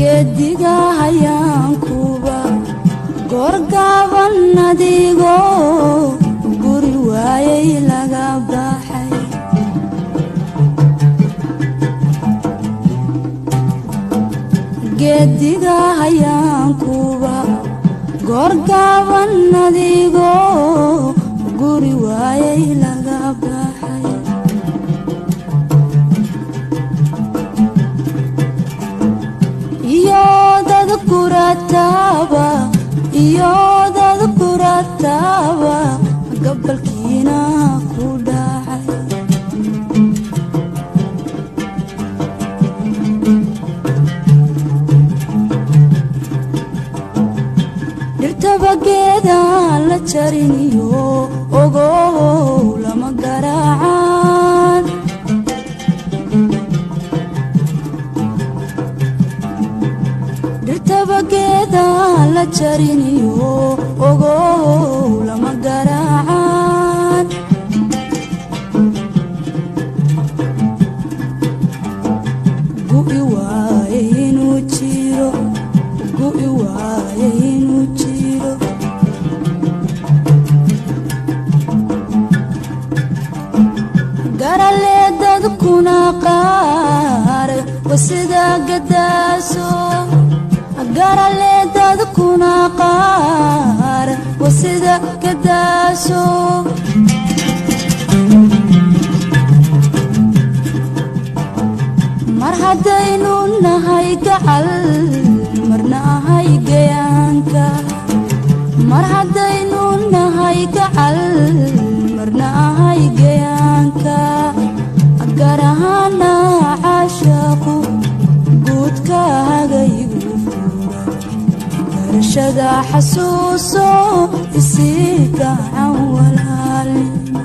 Geediga hayaankuba goorgaaban adigoo guri waayay laga baxay. Geediga hayaankuba goorgaaban adigoo guri waayay laga baxay. Iyo dad kurataba, iyo dad kurataba, gabalkiina ku dhacay. Dhirtaba geedaan la jariniyo ogow lama garaacaan. Dhirtaba geedaan la jariniyo ogow lama garaacaan. Gu'i waaye inuu jiro, gu'i waaye inuu jiro. Garale dadkuna qaar wa sida gadaaso, garale dadkuna qaar wa sida gadaaso. Mar haddaynu nahay gacal, marna ahay gayaanka. Mar haddaynu nahay gacal, marna ahay gayaanka. Gaar ahaana caashaaqu guudkaagaygu fura. Garashada xasuuso isii gacan walaalnimo.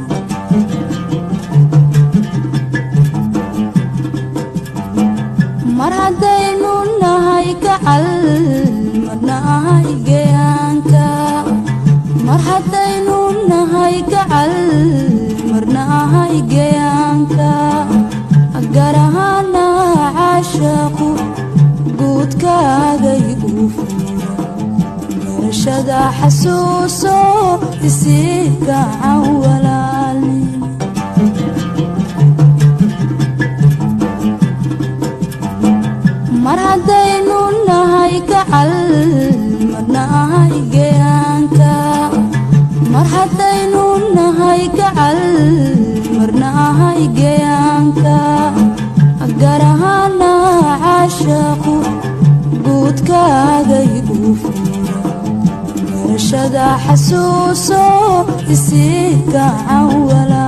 Mar haddaynu nahay gacal, marna ahay gayaanka. Mar haddaynu nahay gacal, marna ahay gayaanka. Gaar ahaana caashaaqu guudkaagaygu fura. Garashada xasuuso isii gacan walaalnimo. Mar haddaynu nahay gacal, marna ahay gayaanka. Mar haddaynu nahay gacal, marna ahay gayaanka. Gaar ahaana caashaaqu guudkaagaygu fura. Garashada xasuuso isii gacan walaalnimo.